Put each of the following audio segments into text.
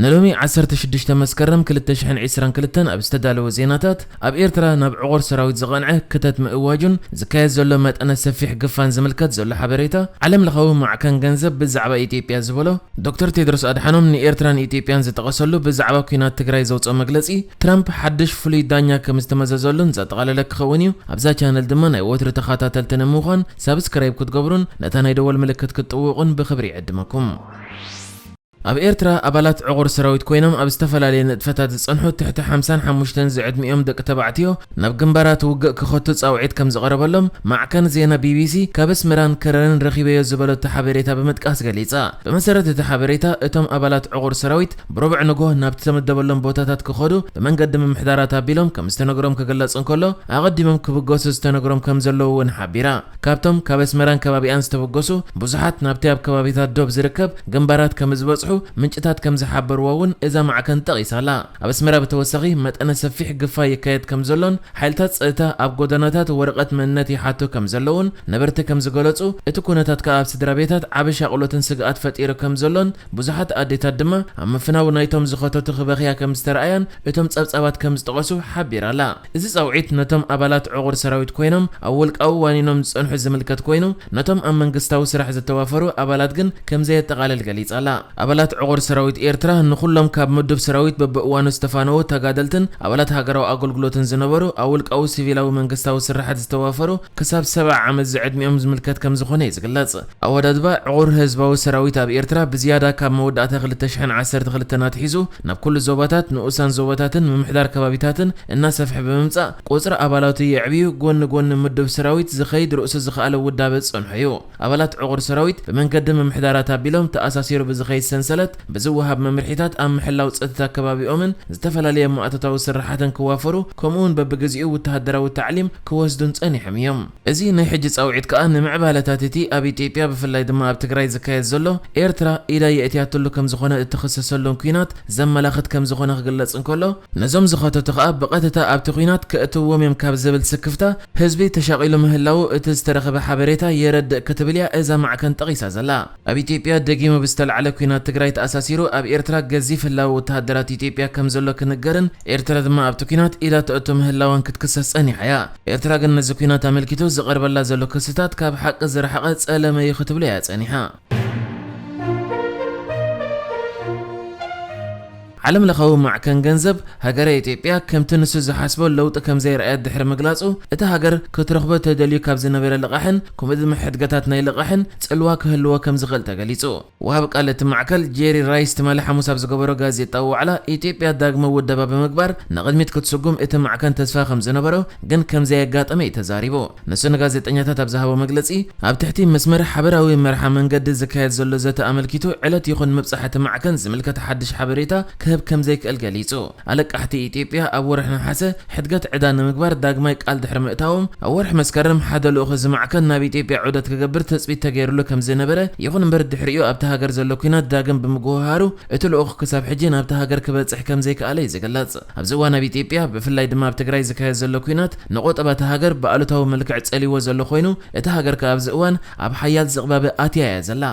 ንሎሚ ዓሰርተ ሽዱሽተ መስከረም ክልተ ሽሕን ዕስራን ክልተን ኣብ ዝተዳለወ ዜናታት፣ ኣብ ኤርትራ ናብ ዕቑር ሰራዊት ዝቐንዐ ክተት ምእዋጁን ዝካየድ ዘሎ መጠነ ሰፊሕ ግፋን ዝምልከት ዘሎ ሓበሬታ፣ ዓለም ለኻዊ ማዕከን ገንዘብ ብዛዕባ ኢትዮጵያ ዝበሎ፣ ዶክተር ቴድሮስ ኣድሓኖም ንኤርትራን ኢትዮጵያን ዝጠቐሰሉ ብዛዕባ ኲናት ትግራይ ዘውፅኦ መግለፂ፣ ትራምፕ ሓድሽ ፍሉይ ዳኛ ከም ዝተመዘዘሉን ዘጠቓለለ ክኸውን እዩ። ኣብዛ ቻነል ድማ ናይ ወትሪ ተኸታተልቲ ንምዃን ሳብስክራይብ ክትገብሩን ነታ ናይ ደወል ምልክት ክትጥውቑን ብኽብሪ ይዕድመኩም። ኣብ ኤርትራ ኣባላት ዕቑር ሰራዊት ኮይኖም ኣብ ዝተፈላለየ ንጥፈታት ዝጸንሑ ትሕቲ ሓምሳን ሓሙሽተን ዝዕድሚኦም ደቂ ተባዕትዮ ናብ ግንባራት ውግእ ክኸቱ ጻውዒት ከም ዝቐረበሎም ማዕከን ዜና ቢቢሲ ካብ ኣስመራን ከረንን ረኺበዮ ዝበለቶ ሓበሬታ ብምጥቃስ ገሊጻ። ብመሰረት እቲ ሓበሬታ፣ እቶም ኣባላት ዕቑር ሰራዊት ብረቡዕ ንግሆ ናብቲ ተመደበሎም ቦታታት ክኸዱ ብመንገዲ ምምሕዳራት ኣቢሎም ከም ዝተነግሮም ክግለጽ እንከሎ፣ ኣቐዲሞም ክብገሱ ዝተነግሮም ከም ዘለዉ እውን ሓቢራ። ካብቶም ካብ ኣስመራን ከባቢኣን ዝተበገሱ ብዙሓት ናብቲ ኣብ ከባቢታት ዶብ ዝርከብ ግንባራት ከም ዝበጽሑ ምንጭታት ከም ዝሓበርዋ እውን እዛ ማዕከን ጠቒሳ ኣላ። ኣብ ኣስመራ ብተወሳኺ መጠነ ሰፊሕ ግፋ ይካየድ ከም ዘሎን ሓይልታት ጸጥታ ኣብ ጎደናታት ወረቐት መንነት ይሓቱ ከም ዘለዉን ነበርቲ ከም ዝገለጹ፣ እቲ ኩነታት ከኣ ኣብ ስድራ ቤታት ዓቢ ሻቕሎትን ስግኣት ፈጢሩ ከም ዘሎን ብዙሓት ኣዴታት ድማ ኣብ ምፍናው ናይቶም ዝኸተቱ ክበኽያ ከም ዝተረኣያን እቶም ጸብጻባት ከም ዝጠቐሱ ሓቢራ ኣላ። እዚ ጻውዒት ነቶም ኣባላት ዕቑር ሰራዊት ኮይኖም ኣብ ውልቃዊ ዋኒኖም ዝጸንሑ ዝምልከት ኮይኑ፣ ነቶም ኣብ መንግስታዊ ስራሕ ዝተዋፈሩ ኣባላት ግን ከም ዘየጠቓልል ገሊጻ ኣላ። ኣባላት ዕቑር ሰራዊት ኤርትራ ንኹሎም ካብ ምዱብ ሰራዊት በብእዋኑ ዝተፋነዉ ተጋደልትን ኣባላት ሃገራዊ ኣገልግሎትን ዝነበሩ ኣብ ውልቃዊ ሲቪላዊ መንግስታዊ ስራሓት ዝተዋፈሩ ክሳብ ሰብዓ ዓመት ዝዕድሚኦም ዝምልከት ከም ዝኾነ እዩ ዝግለጽ። ኣወዳድባ ዕቑር ህዝባዊ ሰራዊት ኣብ ኤርትራ ብዝያዳ ካብ መወዳእታ ክልተ ሽሕን ዓሰርተ ክልተን ኣትሒዙ ናብ ኩሉ ዞባታት፣ ንኡሳን ዞባታትን ምምሕዳር ከባቢታትን እናሰፍሐ ብምምጻእ፣ ቁጽሪ ኣባላቱ የዕብዩ፣ ጎኒ ጎኒ ምዱብ ሰራዊት ዝኸይድ ርእሱ ዝኸኣለ ውዳበ ዝጸንሖ እዩ። ኣባላት ዕቑር ሰራዊት ብመንገዲ ምምሕዳራት ኣቢሎም ተኣሳሲሩ ብዝኸይድ ሰንሰለት ብዝወሃብ መምርሒታት ኣብ ምሕላው ጸጥታ ከባቢኦምን ዝተፈላለየ ማእቶታዊ ስራሓትን ክዋፈሩ፣ ከምኡውን በብግዚኡ ወተሃደራዊ ታዕሊም ክወስዱን ጸኒሖም እዮም። እዚ ናይ ሕጂ ጻውዒት ከኣ ንምዕባለታት እቲ ኣብ ኢትዮጵያ ብፍላይ ድማ ኣብ ትግራይ ዝካየድ ዘሎ ኤርትራ ኢዳ የእትያትሉ ከም ዝኾነ እትኽሰሰሉን ኲናት ዘመላኽት ከም ዝኾነ ክግለጽ እንከሎ፣ ነዞም ዝኸተቱ ከኣ ብቐጥታ ኣብቲ ኲናት ከእትውዎም እዮም ካብ ዝብል ስክፍታ ህዝቢ ተሻቒሉ ምህላዉ እቲ ዝተረኸበ ሓበሬታ የረድእ ክትብል እያ እዛ ማዕከን ጠቒሳ ዘላ። ኣብ ኢትዮጵያ ደጊሙ ብዝተላዕለ ኲናት ትግራይ ተኣሳሲሩ ኣብ ኤርትራ ገዚፍ ህላወ ወተሃደራት ኢትዮጵያ ከም ዘሎ ክንገርን ኤርትራ ድማ ኣብቲ ኲናት ኢዳ ተእቱ ምህላዋን ክትክሰስ ጸኒሓ እያ። ኤርትራ ግን ነዚ ኲናት ኣመልኪቱ ዝቐርበላ ዘሎ ክስታት ካብ ሓቂ ዝረሓቐ ጸለመ እዩ ክትብሎ እያ ጸኒሓ። ዓለም ለኻዊ ማዕከን ገንዘብ ሃገረ ኢትዮጵያ ከምቲ ንሱ ዝሓስቦ ለውጢ ከም ዘይረኣየት ድሕሪ ምግላጹ፣ እታ ሃገር ክትረኽቦ ተደልዩ ካብ ዝነበረ ልቓሕን ከምኡ ድማ ሕድገታት ናይ ልቓሕን ጽልዋ ክህልዎ ከም ዝኽእል ተገሊጹ። ወሃቢ ቃል እቲ ማዕከል ጄሪ ራይስ ትማሊ ሓሙስ ኣብ ዝገበሮ ጋዜጣዊ ዋዕላ፣ ኢትዮጵያ ዳግመ ውደባ ብምግባር ንቕድሚት ክትስጉም እቲ ማዕከን ተስፋ ከም ዝነበሮ ግን ከም ዘየጋጠመ እዩ ተዛሪቡ። ንሱ ንጋዜጠኛታት ኣብ ዝሃቦ መግለጺ፣ ኣብ ትሕቲ መስመር ሓበራዊ መርሓ መንገዲ ዝካየድ ዘሎ ዘተ ኣመልኪቱ ዕለት ይኹን ምብጻሕ እቲ ማዕከን ዝምልከት ሓድሽ ሓበሬታ ክህብ ከም ዘይክእል ገሊጹ። ኣለቃሕቲ ኢትዮጵያ ኣብ ወርሒ ነሓሰ ሕድገት ዕዳ ንምግባር ዳግማይ ቃል ድሕሪ ምእታዎም፣ ኣብ ወርሒ መስከረም ሓደ ልኡኽ እዚ ማዕከን ናብ ኢትዮጵያ ዑደት ክገብር ትጽቢት ተገይሩሉ ከም ዝነበረ፣ ይኹን እምበር ድሕሪኡ ኣብቲ ሃገር ዘሎ ኲናት ዳግም ብምጉህሃሩ፣ እቲ ልኡኽ ክሳብ ሕጂ ናብቲ ሃገር ክበጽሕ ከም ዘይከኣለ እዩ ዝግለጽ። ኣብዚ እዋን ኣብ ኢትዮጵያ፣ ብፍላይ ድማ ኣብ ትግራይ ዝካየድ ዘሎ ኲናት ንቁጠባ እታ ሃገር ብኣሉታዊ መልክዕ ጸልይዎ ዘሎ ኮይኑ፣ እታ ሃገር ከኣ ኣብዚ እዋን ኣብ ሓያል ዝቕባበ ኣትያ እያ ዘላ።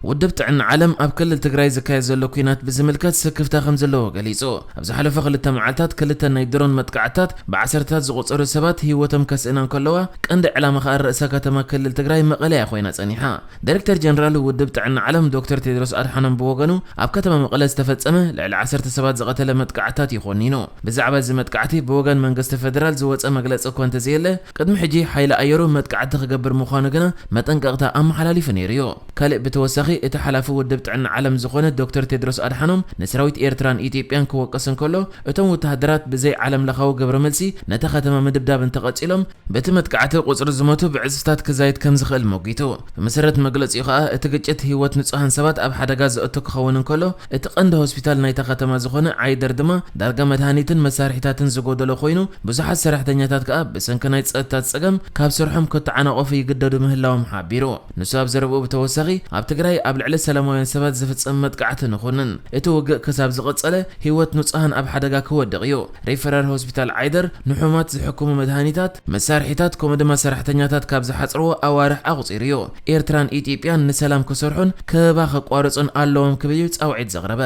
ውድብ ጥዕና ዓለም ኣብ ክልል ትግራይ ዝካየድ ዘሎ ኲናት ብዝምልከት ስክፍታ ከም ዘለዎ ገሊጹ። ኣብ ዝሓለፈ ክልተ መዓልታት ክልተ ናይ ድሮን መጥቃዕትታት ብዓሰርተታት ዝቑጸሩ ሰባት ህይወቶም ከስእና እንከለዋ፣ ቀንዲ ዕላማ ከኣ ርእሰ ከተማ ክልል ትግራይ መቐለ እያ ኮይና ጸኒሓ። ዳይሬክተር ጀነራል ውድብ ጥዕና ዓለም ዶክተር ቴድሮስ ኣድሓኖም ብወገኑ፣ ኣብ ከተማ መቐለ ዝተፈጸመ ልዕሊ ዓሰርተ ሰባት ዝቐተለ መጥቃዕትታት እዩ ኮኒኑ። ብዛዕባ እዚ መጥቃዕቲ ብወገን መንግስቲ ፌደራል ዝወጸ መግለጺ እኳ እንተዘየለ፣ ቅድሚ ሕጂ ሓይሊ ኣየሩ መጥቃዕቲ ክገብር ምዃኑ ግና መጠንቀቕታ ኣመሓላሊፉ ነይሩ እዩ። ካልእ ብተወሳኺ፣ እቲ ሓላፊ ውድብ ጥዕና ዓለም ዝኾነ ዶክተር ቴድሮስ ኣድሓኖም ንሰራዊት ኤርትራን ኢትዮጵያን ክወቅስ እንከሎ፣ እቶም ወተሃደራት ብዘይ ዓለም ለኻዊ ግብረ መልሲ ነታ ከተማ ምድብዳብ እንተቐጺሎም፣ በቲ መጥቃዕቲ ቁጽሪ ዝሞቱ ብዕጽፍታት ክዛይድ ከም ዝኽእል ሞጊቱ። ብመሰረት መግለጺኡ ከኣ፣ እቲ ግጭት ህይወት ንጹሃን ሰባት ኣብ ሓደጋ ዘእቱ ክኸውን እንከሎ፣ እቲ ቀንዲ ሆስፒታል ናይታ ከተማ ዝኾነ ዓይደር ድማ ዳርጋ መድሃኒትን መሳርሒታትን ዝጎደሎ ኮይኑ፣ ብዙሓት ሰራሕተኛታት ከኣ ብሰንኪ ናይ ጸጥታ ጸገም ካብ ስርሖም ክተዓናቐፉ ይግደዱ ምህላዎም ሓቢሩ። ንሱ ኣብ ዘረብኡ ብተወሳኺ፣ ኣብ ትግራይ ኣብ ልዕሊ ሰላማውያን ሰባት ዝፍጸም መጥቃዕቲ ንኹንን። እቲ ውግእ ክሳብ ዝቐጸለ ህይወት ንጹሃን ኣብ ሓደጋ ክወድቕ እዩ። ሪፈራል ሆስፒታል ዓይደር ንሑማት ዝሕክሙ መድሃኒታት፣ መሳርሒታት ከምኡ ድማ ሰራሕተኛታት ካብ ዝሓጽርዎ ኣዋርሕ ኣቑጺሩ እዩ። ኤርትራን ኢትዮጵያን ንሰላም ክሰርሑን ከበባ ከቋርጹን ኣለዎም ክብል እዩ ጻውዒት ዘቕረበ።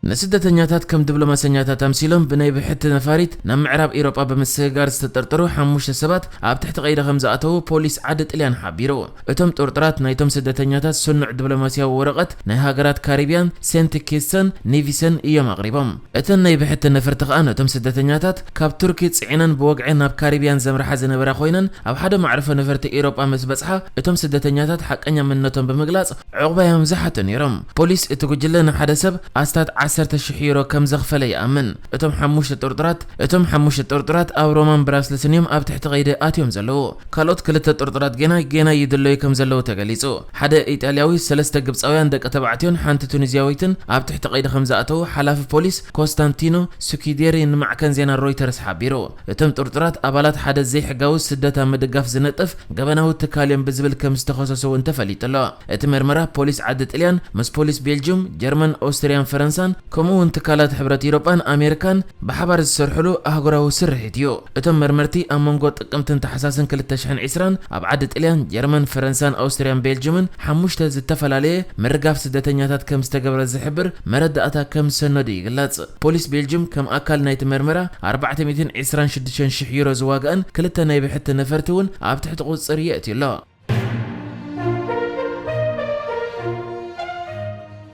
ንስደተኛታት ከም ዲፕሎማሰኛታት ኣምሲሎም ብናይ ብሕቲ ነፋሪት ናብ ምዕራብ ኤውሮጳ ብምስግጋር ዝተጠርጠሩ ሓሙሽተ ሰባት ኣብ ትሕቲ ቀይዲ ከም ዝኣተዉ ፖሊስ ዓዲ ጥልያን ሓቢሩ። እቶም ጥርጡራት ናይቶም ስደተኛታት ስኑዕ ዲፕሎማስያዊ ወረቐት ናይ ሃገራት ካሪብያን፣ ሴንት ኪትስን ኔቪስን እዮም ኣቕሪቦም። እተን ናይ ብሕቲ ነፈርቲ ከኣ ነቶም ስደተኛታት ካብ ቱርኪ ጽዒነን ብወግዒ ናብ ካሪብያን ዘምርሓ ዝነበራ ኮይነን፣ ኣብ ሓደ መዕርፎ ነፈርቲ ኤውሮጳ ምስ በጽሓ እቶም ስደተኛታት ሓቀኛ መንነቶም ብምግላጽ ዕቑባ እዮም ዝሓቱ ነይሮም። ፖሊስ እቲ ጉጅለ ንሓደ ሰብ ኣስታት ዓሰርተ ሽሕ ዩሮ ከም ዘኽፈለ ይኣምን። እቶም ሓሙሽተ ጥርጡራት፣ እቶም ሓሙሽተ ጥርጡራት ኣብ ሮማን ብራስልስን እዮም ኣብ ትሕቲ ቀይዲ ኣትዮም ዘለዉ። ካልኦት ክልተ ጥርጡራት ጌና፣ ጌና ይድለዩ ከም ዘለዉ ተገሊጹ። ሓደ ኢጣልያዊ፣ ሰለስተ ግብጻውያን ደቂ ተባዕትዮን ሓንቲ ቱኒዝያዊትን ኣብ ትሕቲ ቀይዲ ከም ዝኣተዉ ሓላፊ ፖሊስ ኮስታንቲኖ ሱኪዴሪ ንማዕከን ዜና ሮይተርስ ሓቢሩ። እቶም ጥርጡራት ኣባላት ሓደ ዘይሕጋዊ ስደት ኣብ ምድጋፍ ዝነጥፍ ገበናዊ ትካል እዮም ብዝብል ከም ዝተኸሰሱ እውን ተፈሊጡ ኣሎ። እቲ መርመራ ፖሊስ ዓዲ ጥልያን ምስ ፖሊስ ቤልጅዩም፣ ጀርመን፣ ኦስትርያን ፈረንሳን ከምኡ እውን ትካላት ሕብረት ኢሮጳን ኣሜሪካን ብሓባር ዝሰርሕሉ ኣህጉራዊ ስርሒት እዩ። እቶም መርመርቲ ኣብ መንጎ ጥቅምትን ታሕሳስን ክልተ ሽሕን ዕስራን ኣብ ዓዲ ጥልያን፣ ጀርመን፣ ፈረንሳን ኦስትርያን ቤልጅዩምን ሓሙሽተ ዝተፈላለየ ምርጋፍ ስደተኛታት ከም ዝተገብረ ዝሕብር መረዳእታ ከም ዝሰነዱ ይግለጽ። ፖሊስ ቤልጅዩም ከም ኣካል ናይቲ መርመራ ኣርባዕተ ሚእትን ዕስራን ሽዱሽተን ሽሕ ዩሮ ዝዋጋእን ክልተ ናይ ብሕቲ ነፈርቲ እውን ኣብ ትሕቲ ቁጽጽር የእትዩ ኣሎ።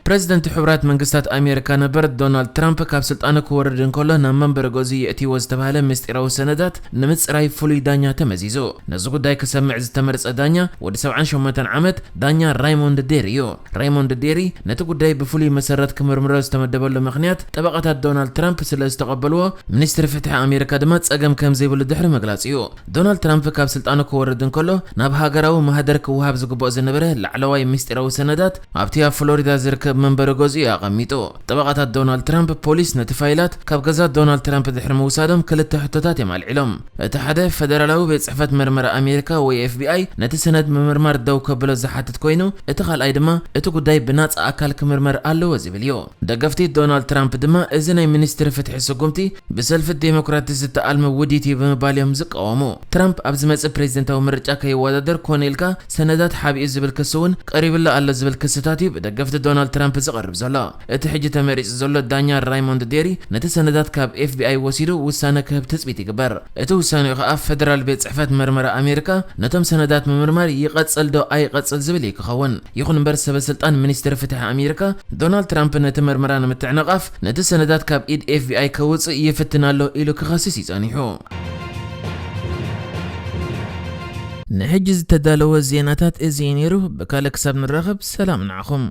ፕረዚደንት ሕቡራት መንግስታት ኣሜሪካ ነበር ዶናልድ ትራምፕ ካብ ስልጣኑ ክወርድ እንከሎ ናብ መንበሪ ገዝኡ የእትይዎ ዝተባህለ ምስጢራዊ ሰነዳት ንምጽራይ ፍሉይ ዳኛ ተመዚዙ። ነዚ ጉዳይ ክሰምዕ ዝተመርጸ ዳኛ ወዲ ሰብዓን ሸሞንተን ዓመት ዳኛ ራይሞንድ ዴሪ እዩ። ራይሞንድ ዴሪ ነቲ ጉዳይ ብፍሉይ መሰረት ክምርምሮ ዝተመደበሉ ምኽንያት ጠበቓታት ዶናልድ ትራምፕ ስለ ዝተቐበልዎ፣ ሚኒስትሪ ፍትሒ ኣሜሪካ ድማ ጸገም ከም ዘይብሉ ድሕሪ ምግላጽ እዩ። ዶናልድ ትራምፕ ካብ ስልጣኑ ክወርድ እንከሎ ናብ ሃገራዊ ማህደር ክወሃብ ዝግብኦ ዝነበረ ላዕለዋይ ምስጢራዊ ሰነዳት ኣብቲ ኣብ ፍሎሪዳ ዝርከብ መንበሪ ገዝኡ እዩ ኣቐሚጡ። ጠበቓታት ዶናልድ ትራምፕ ፖሊስ ነቲ ፋይላት ካብ ገዛ ዶናልድ ትራምፕ ድሕሪ ምውሳዶም ክልተ ሕቶታት እዮም ኣልዒሎም። እቲ ሓደ ፈደራላዊ ቤት ጽሕፈት መርመራ ኣሜሪካ ወይ ኤፍ ቢ ኣይ ነቲ ሰነድ ምምርማር ደው ከብሎ ዝሓትት ኮይኑ፣ እቲ ካልኣይ ድማ እቲ ጉዳይ ብናጻ ኣካል ክምርመር ኣለዎ ዝብል እዩ። ደገፍቲ ዶናልድ ትራምፕ ድማ እዚ ናይ ሚኒስትሪ ፍትሒ ስጉምቲ ብሰልፊ ዴሞክራት ዝተኣልመ ውዲት እዩ ብምባል እዮም ዝቃወሙ። ትራምፕ ኣብ ዝመጽእ ፕሬዚደንታዊ ምርጫ ከይወዳደር ኮነ ኢልካ ሰነዳት ሓቢኡ ዝብል ክሲ እውን ቀሪብሉ ኣሎ ዝብል ክስታት እዩ ብደገፍቲ ዶናልድ ትራምፕ ዝቐርብ ዘሎ። እቲ ሕጂ ተመሪጹ ዘሎ ዳኛ ራይሞንድ ዴሪ ነቲ ሰነዳት ካብ ኤፍ ቢ ኣይ ወሲዱ ውሳነ ክህብ ትጽቢት ይግበር። እቲ ውሳኔኡ ከኣ ፈደራል ቤት ጽሕፈት መርመራ ኣሜሪካ ነቶም ሰነዳት ምምርማር ይቐጽል ዶ ኣይቐጽል ዝብል እዩ ክኸውን። ይኹን እምበር ሰበ ስልጣን ሚኒስትሪ ፍትሒ ኣሜሪካ ዶናልድ ትራምፕ ነቲ መርመራ ንምትዕንቓፍ ነቲ ሰነዳት ካብ ኢድ ኤፍ ቢ ኣይ ከውጽእ ይፍትን ኣሎ ኢሉ ክኸስስ እዩ ጸኒሑ። ንሕጂ ዝተዳለወ ዜናታት እዚ እዩ ነይሩ። ብካልእ ክሳብ ንራኸብ ሰላም ንዓኹም።